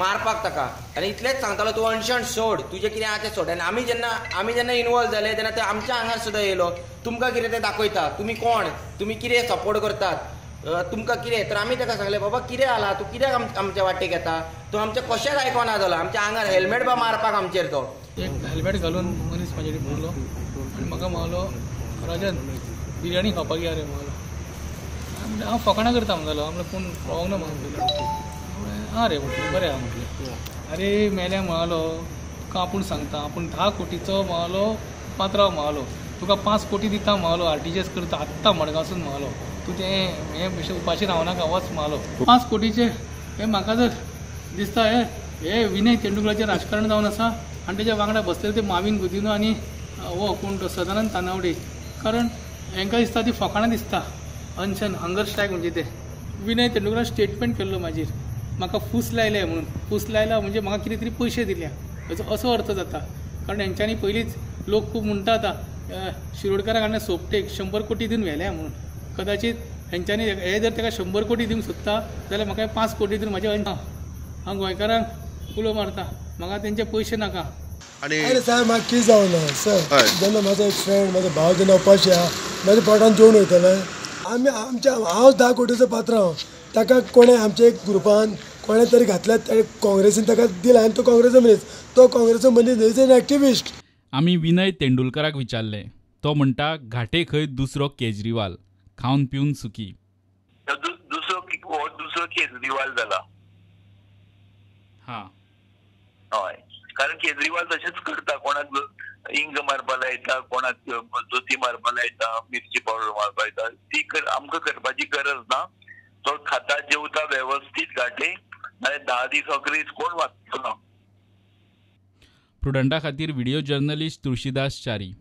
मारपाक ताका आनी इतलेंच सांगतालो तूं अनशन सोड, तुजें कितें आहा तें सोड. आनी आमी जेन्ना इनवॉल्व जाले तेन्ना ते आमच्या आंगार सुद्दां येयलो, तुमकां कितें तें दाखयता, तुमी कोण, तुमी कितें सपोर्ट करतात, तुमकां कितें. तर आमी ताका सांगलें बाबा कितें जाला, तूं कित्याक आमच्या वाटेक येता, तूं आमच्या कशेंच आयकना जालो, आमच्या आंगार हेल्मेट बा मारपाक आमचेर तो. एक हेल्मेट घालून मनीस म्हाजे कडेन पडलो आनी म्हाका म्हणलो राजन बिरयानी खावपाक या रे म्हणलो. म्हणलें हांव फकाणां करता म्हणलो, म्हणलें पूण पळोवंक ना म्हाका. आं रे म्हटलें बरें आहा म्हटलें. अरे मेल्या म्हणालो तुका आपूण सांगता, आपूण 10 कोटीचो म्हणालो पात्रांव म्हणालो, तुका 5 कोटी दिता म्हणालो, आरटीजीएस करता आत्तां मडगांवसून म्हणालो, तूं तें हें बेश्टें उपाशी रावनाका वच म्हणालो. 5 कोटीचे हें म्हाका जर दिसता हे विनय तेंडुलकराचें राजकारण जावन आसा आनी तेज्या वांगडा बसलेले ते माविन गुदिनो आनी हो कोण तो सदानंद तानावडे, कारण हेंकां दिसता ती फकाणां दिसता अनशन हंगर स्ट्रायक म्हणजे ते. विनय तेंडुलकरान स्टेटमेंट केल्लो मागीर म्हाका फूस लायले म्हणून, फूस लायला म्हणजे म्हाका कितें तरी पयशे दिल्या हेचो असो अर्थ जाता. कारण हेंच्यांनी पयलींच लोक खूब म्हणटा आतां शिरोडकाराक हाणें सोपटेक 100 कोटी दिवन व्हेल्या म्हणून, कदाचीत हेंच्यांनी हे जर ताका 100 कोटी दिवंक सोदता जाल्यार म्हाका 5 कोटी दिवन म्हाजे हांव गोंयकारांक उलो मारता म्हाका तेंचे पयशे नाका. अरे साहेब म्हाका कितें जावना सर, जेन्ना म्हाजो एक फ्रेंड म्हाजो भाव जेन्ना उपाशी आहा म्हाज्या पोटान जेवण वयतलें. आमी आमच्या हांव 10 कोटीचो पात्रांव, ताका कोणें आमच्या एक ग्रुपान कोणें तरी घातल्या काँग्रेसीन ताका दिला आनी तो काँग्रेसीचो मनीस, तो काँग्रेसीचो मनीस is an activist. आमी विनय तेंडुलकराक विचारलें, तो म्हणटा घाटे खंय दुसरो केजरीवाल खावन पिवन सुखी. दुसरो केजरीवाल जाला. हां हय, कारण केजरीवाल तशेंच करता, कोणाक इंग मारपा लायता, कोणाक जोती मारपा लायता, मिरची पावडर मारपा लायता, ती आमकां करपाची गरज ना. तो खाता जेवता वेवस्थीत घाटे, नाल्यार 10 दीस 11 दीस कोण वाचतो ना. प्रुडंटा खातीर व्हिडिओ जर्नलिस्ट तुळशीदास च्यारी.